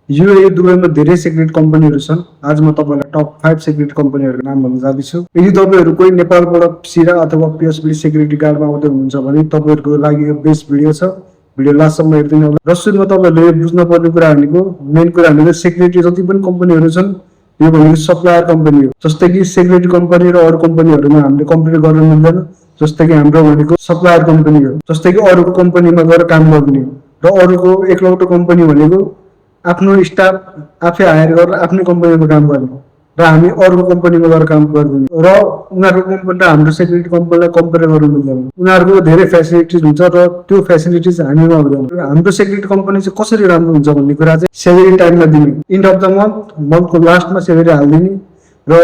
UAE दुबईमा धेरै secret कम्पनीहरू छन्। आज म तपाईँलाई टप 5 सिक्रेट कम्पनीहरूको नाम भन्न जाँदैछु। यदि तपाईँहरू कोही नेपालबाट सिरा अथवा पिएसबी सिक्युरिटी गार्डमा आउँदै हुनुहुन्छ भने तपाईँहरूको लागि यो बेस्ट भिडियो छ। भिडियो लास्टसम्म हेरिदिनु होला। र सुरुमा तपाईँहरूले बुझ्नुपर्ने कुरा भनेको मेन कुरा भनेको सेक्युरिटी जति पनि कम्पनीहरू छन् यो भनेको सप्लायर कम्पनी हो। जस्तै कि सेक्युरिटी कम्पनी र अरू कम्पनीहरूमा हामीले कम्पिट गर्न मिल्दैन। जस्तै कि हाम्रो भनेको सप्लायर कम्पनी हो। जस्तै कि अरूको कम्पनीमा गएर काम गर्ने र अरूको एकलौटो कम्पनी भनेको आफ्नो स्टाफ आफै हायर गरेर आफ्नै कम्पनीमा काम गर्ने र हामी अरूको कम्पनीमा गएर काम गर्दैनौँ र उनीहरूको कम्पनी र हाम्रो सेक्युरिटी कम्पनीलाई कम्पेयर गर्नु मिल्दैन। उनीहरूको धेरै फेसिलिटिज हुन्छ र त्यो फेसिलिटिज हामीमा हुँदैन। हाम्रो सेक्युरिटी कम्पनी चाहिँ कसरी राम्रो हुन्छ भन्ने कुरा चाहिँ सेलेरी टाइममा दिने, इन्ड अफ द मन्थको लास्टमा सेलेरी हालिदिने र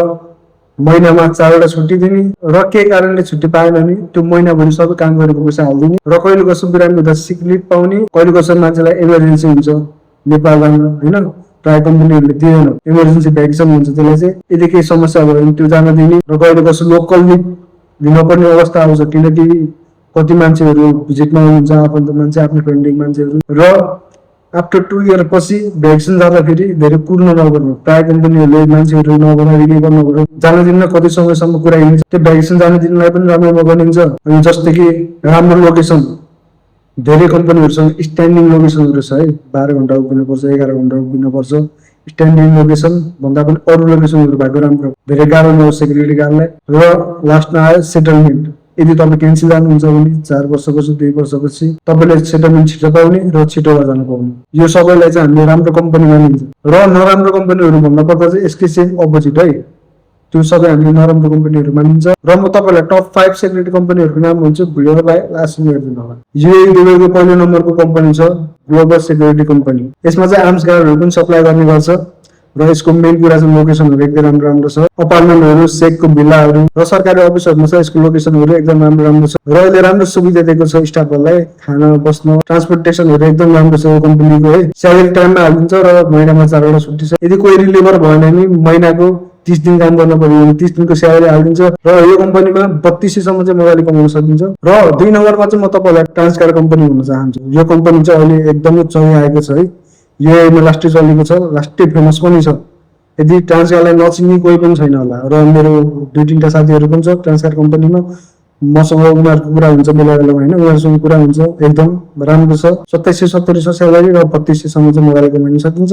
महिनामा 4 वटा छुट्टी दिने र के कारणले छुट्टी पाएन भने त्यो महिनाभरि सबै काम गरेको पैसा हालिदिने र कहिले कसो बिरामी हुँदा सिक लिभ पाउने, कहिले कसो मान्छेलाई इमर्जेन्सी हुन्छ नेपालमा होइन प्राय कम्पनीहरूले दिँदैन, इमर्जेन्सी भ्याकेसन हुन्छ त्यसलाई चाहिँ यदि केही समस्या भयो भने त्यो जान दिने र कहिले कसो लोकल लिभ लिनुपर्ने अवस्था आउँछ किनकि कति मान्छेहरू भिजिटमा आउनुहुन्छ आफन्त मान्छे आफ्नो पेन्डिङ मान्छेहरू र आफ्टर 2 इयर पछि भ्याक्सिन जाँदाखेरि धेरै कुर्न नपर्ने प्राय कम्पनीहरूले मान्छेहरू नबनाएर के गर्नु पर्यो जान दिन्न कति समयसम्म कुरा हिँड्छ त्यो भ्याक्सिन जान दिनलाई पनि राम्रो गरिन्छ। अनि जस्तै कि राम्रो लोकेसन धेरै कम्पनीहरूसँग स्ट्यान्डिङ लोकेसनहरू छ है 12 घन्टा उभिनुपर्छ 11 घन्टा उभिनुपर्छ स्ट्यान्डिङ लोकेसन भन्दा पनि अरू लोकेसनहरू भएको राम्रो धेरै गाह्रो नहोस् सेक्युरिटी गार्डलाई। र लास्टमा आयो सेटलमेन्ट। यदि तपाईँ क्यान्सिल जानुहुन्छ भने 4 वर्षपछि 2 वर्षपछि तपाईँले सेटलमेन्ट छिटो पाउने र छिटो जान पाउने। यो सबैलाई चाहिँ हामीले राम्रो कम्पनी मानिन्छ र नराम्रो कम्पनीहरू भन्नु पर्दा चाहिँ यसकै सेम अपोजिट है। त्यो सबै हामीले नराम्रो कम्पनीहरू मानिन्छ र म तपाईँलाई टप 5 सेक्युरिटी कम्पनीहरूको नाम भन्छु। भिडियोलाई लास्टमा हेरिदिनु होला। युएई दुबईको पहिलो नम्बरको कम्पनी छ ग्लोबल सेक्युरिटी कम्पनी। यसमा चाहिँ आर्म्स गार्डहरू पनि सप्लाई गर्ने गर्छ र यसको मेन कुरा चाहिँ लोकेसनहरू एकदम राम्रो छ। अपार्टमेन्टहरू सेकको भिल्लाहरू र सरकारी अफिसहरूमा छ यसको लोकेसनहरू एकदम राम्रो छ र यसले राम्रो सुविधा दिएको छ स्टाफहरूलाई खाना बस्न ट्रान्सपोर्टेसनहरू एकदम राम्रो छ कम्पनीको है। स्यालेरी टाइममा हालिदिन्छ र महिनामा 4 वटा छुट्टी छ। यदि कोही रिलेभर भएन भने महिनाको 30 दिन काम गर्न पर्यो भने 30 दिनको स्यालेरी हालिदिन्छ र यो कम्पनीमा 3200 सम्म चाहिँ मजाले कमाउन सकिन्छ। र 2 नम्बरमा चाहिँ म तपाईँलाई ट्रान्सकार कम्पनी भन्न चाहन्छु। यो कम्पनी चाहिँ अहिले एकदमै चलिआएको छ है। युएईमा लास्टै चलेको छ लास्टै फेमस पनि छ। यदि ट्रान्सकारलाई नचिन्ने कोही पनि छैन होला र मेरो 2-3टा साथीहरू पनि छ ट्रान्सकार कम्पनीमा। मसँग उनीहरूको कुरा हुन्छ बेला बेलामा होइन उनीहरूसँग कुरा हुन्छ एकदम राम्रो छ। 2770 छ स्यालेरी र 3200 सम्म चाहिँ मजाले कमाउन सकिन्छ।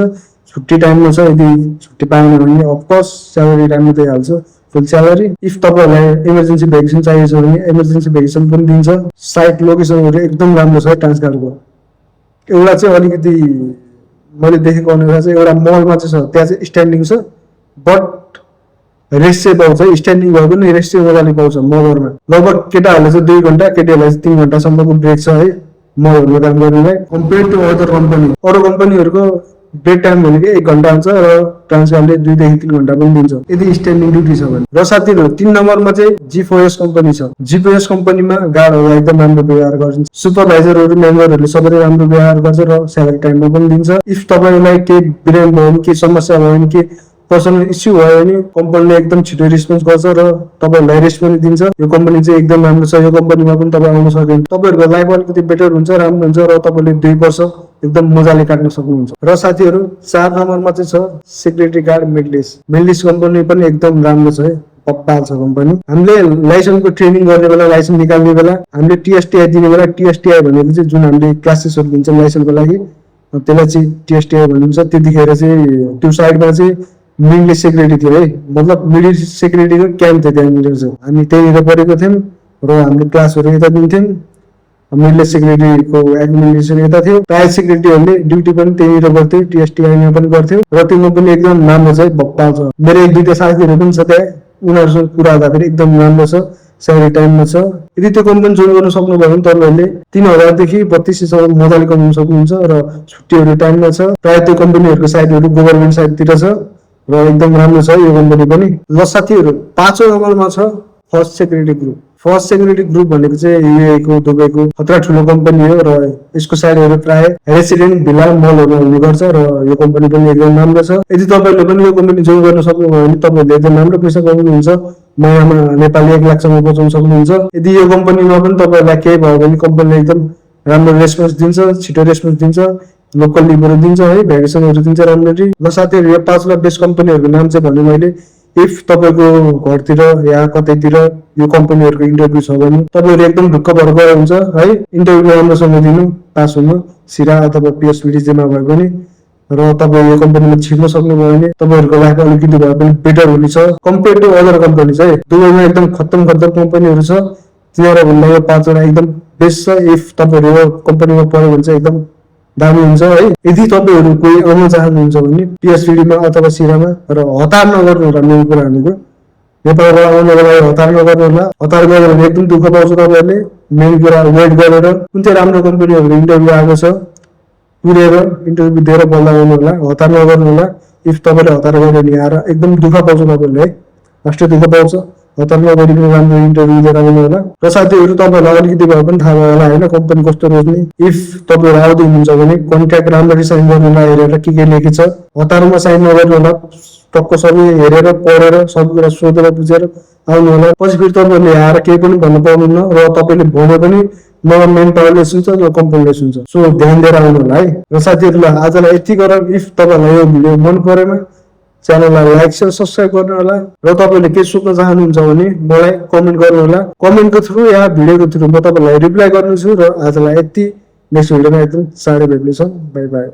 छुट्टी टाइममा छ यदि छुट्टी पाएन भने अफकोर्स स्यालेरी टाइममा दिइहाल्छ फुल स्यालेरी। इफ तपाईँहरूलाई इमर्जेन्सी भ्याकेसन चाहिएको छ भने इमर्जेन्सी भ्याकेसन पनि दिन्छ। साइट लोकेसनहरू एकदम राम्रो छ ट्रान्सकारको। एउटा चाहिँ अलिकति मैले देखेको अनुसार चाहिँ एउटा मलमा चाहिँ छ त्यहाँ चाहिँ स्ट्यान्डिङ छ बट रेस्ट चाहिँ पाउँछ स्ट्यान्डिङ भयो पनि रेस्ट चाहिँ मजाले पाउँछ मलहरूमा। लगभग केटाहरूले चाहिँ 2 घन्टा केटीहरूलाई चाहिँ 3 घन्टासम्मको ब्रेक छ है मलहरूमा काम गर्नलाई कम्पेयर टु अदर कम्पनी। अरू कम्पनीहरूको ब्रेक टाइम भनेको 1 घन्टा हुन्छ र ट्रान्सकारले 2 देखि 3 घन्टा पनि दिन्छ यदि स्ट्यान्डिङ ड्युटी छ भने। र साथीहरू 3 नम्बरमा चाहिँ जिपिएस कम्पनी छ। जिपिएस कम्पनीमा गार्डहरूलाई एकदम राम्रो व्यवहार गर्छ। सुपरभाइजरहरू मेम्बरहरूले सबैले राम्रो व्यवहार गर्छ र स्यालेरी टाइममा पनि दिन्छ। इफ तपाईँलाई केही बिरामी भयो भने केही समस्या भयो भने के पर्सनल इस्यु भयो भने कम्पनीले एकदम छिटो रेस्पोन्स गर्छ र तपाईँहरूलाई रेस्ट पनि दिन्छ। यो कम्पनी चाहिँ एकदम राम्रो छ। यो कम्पनीमा पनि तपाईँ आउन सक्नुहुन्छ। तपाईँहरूको लाइफ अलिकति बेटर हुन्छ राम्रो हुन्छ र तपाईँले 2 वर्ष एकदम मजाले काट्न सक्नुहुन्छ। र साथीहरू 4 नम्बरमा चाहिँ छ सेक्युरिटी गार्ड मिडलिस कम्पनी पनि एकदम राम्रो छ है पप्पाल छ कम्पनी। हामीले लाइसेन्सको ट्रेनिङ गर्ने बेला लाइसेन्स निकाल्ने बेला हामीले टिएसटिआई दिने बेला टिएसटिआई भनेको चाहिँ जुन हामीले क्लासेसहरू दिन्छौँ लाइसेन्सको लागि त्यसलाई चाहिँ टिएसटिआई भनिन्छ। त्यतिखेर चाहिँ त्यो साइडमा चाहिँ मिडलिस सेक्युरिटी थियो है मतलब मिडलिस सेक्युरिटीको क्याम्प थियो त्यहाँनिर चाहिँ हामी त्यहीँनिर पढेको थियौँ र हामीले क्लासहरू यता दिन्थ्यौँ। मिडलिस सेक्युरिटीको एडमिनिस्ट्रेसन यता थियो। प्राय सेक्युरिटीहरूले ड्युटी पनि त्यहीँनिर गर्थ्यो टिएसटिआईमा पनि गर्थ्यो र त्यो पनि एकदम राम्रो छ भक्पाल छ। मेरो 1-2टा साथीहरू पनि छ त्यहाँ उनीहरूसँग कुरा हुँदाखेरि एकदम राम्रो छ स्यालेरी टाइममा छ। यदि त्यो कम्पनी जोइन गर्न सक्नुभयो भने तपाईँहरूले 3000 देखि 3200 सम्म मजाले कमाउन सक्नुहुन्छ र छुट्टीहरू टाइममा छ। प्राय त्यो कम्पनीहरूको साइटहरू गभर्मेन्ट साइटतिर छ र एकदम राम्रो छ यो कम्पनी पनि। ल साथीहरू 5औं नम्बरमा छ first security group. First security group भनेको चाहिँ युएईको दुबईको खतरा ठुलो कम्पनी हो र यसको साइडहरू प्राय रेसिडेन्ट भिला मलहरू हुने गर्छ र यो कम्पनी पनि एकदम राम्रो छ। यदि तपाईँहरूले पनि यो कम्पनी जोइन गर्न सक्नुभयो भने तपाईँहरूले एकदम राम्रो पैसा कमाउनुहुन्छ। महिनामा नेपाली 1 लाखसम्म बचाउन सक्नुहुन्छ। यदि यो कम्पनीमा पनि तपाईँहरूलाई केही भयो भने कम्पनीले एकदम राम्रो रेस्पोन्स दिन्छ छिटो रेस्पोन्स दिन्छ। लोकल लिभहरू दिन्छ है, भ्याकेसनहरू दिन्छ राम्ररी। र साथीहरू यो 5 लाख बेस्ट कम्पनीहरूको नाम चाहिँ भने मैले, इफ तपाईँको घरतिर या कतैतिर यो कम्पनीहरूको इन्टरभ्यू छ भने तपाईँहरू एकदम ढुक्क भएर गएर हुन्छ है, इन्टरभ्यू राम्रोसँग दिनु, पास हुनु, सिरा अथवा पिएसबिडी जेमा भए पनि। र तपाईँ यो कम्पनीमा छिर्न सक्नुभयो भने तपाईँहरूको लाइफ अलिकति भए पनि बेटर हुनेछ कम्पेयर टु अदर कम्पनी चाहिँ। दुबईमा एकदम खत्तम कम्पनीहरू छ, तिनीहरू भन्दा यो 5 वटा एकदम बेस्ट छ। इफ तपाईँहरू यो कम्पनीमा पऱ्यो भने चाहिँ एकदम दामी हुन्छ है। यदि तपाईँहरू कोही आउन चाहनुहुन्छ भने पिएसबिडीमा अथवा सिरामा, र हतार नगर्नु होला। मेन कुरा भनेको नेपालबाट आउनको लागि हतार नगर्नु होला। हतार गऱ्यो भने एकदम दुःख पाउँछ तपाईँहरूले। मेन कुरा वेट गरेर कुन चाहिँ राम्रो कम्पनीहरूको इन्टरभ्यू आएको छ पुरेर इन्टरभ्यू दिएर बल्ल आउनु होला, हतार नगर्नु होला। इफ तपाईँले हतार गरेर नि आएर एकदम दुःख पाउँछ तपाईँहरूले है, फर्स्ट दुःख पाउँछ। हतार नगरिकन राम्रो इन्टरभ्यू दिएर आउनु होला। र साथीहरू तपाईँहरूलाई अलिकति भए पनि थाहा भयो होला होइन कम्पनी कस्तो रोज्ने। इफ तपाईँहरू आउँदै हुनुहुन्छ भने कन्ट्र्याक्ट राम्ररी साइन गर्नु होला, हेरेर के लेखेको छ। हतारमा साइन नगर्नु होला, टक्क सबै हेरेर पढेर सबै कुरा सोधेर बुझेर आउनु होला। पछि फेरि तपाईँहरूले आएर केही पनि भन्नु पाउनुहुन्न, र तपाईँले भने पनि न मेन पावरले सुन्छ न कम्पनीले सुन्छ। सो ध्यान दिएर आउनु होला है। र साथीहरूलाई आजलाई यति गरौँ। इफ तपाईँलाई यो भिडियो मन परेमा च्यानललाई लाइक सेयर सब्सक्राइब गर्नु होला। र तपाईँले के सोध्न चाहनुहुन्छ भने मलाई कमेन्ट गर्नु होला। कमेन्टको थ्रु या भिडियोको थ्रु म तपाईँलाई रिप्लाई गर्नेछु। र आजलाई यति, नेक्स्ट भिडियोमा एकदम चाँडै भेट्नेछौँ। By by.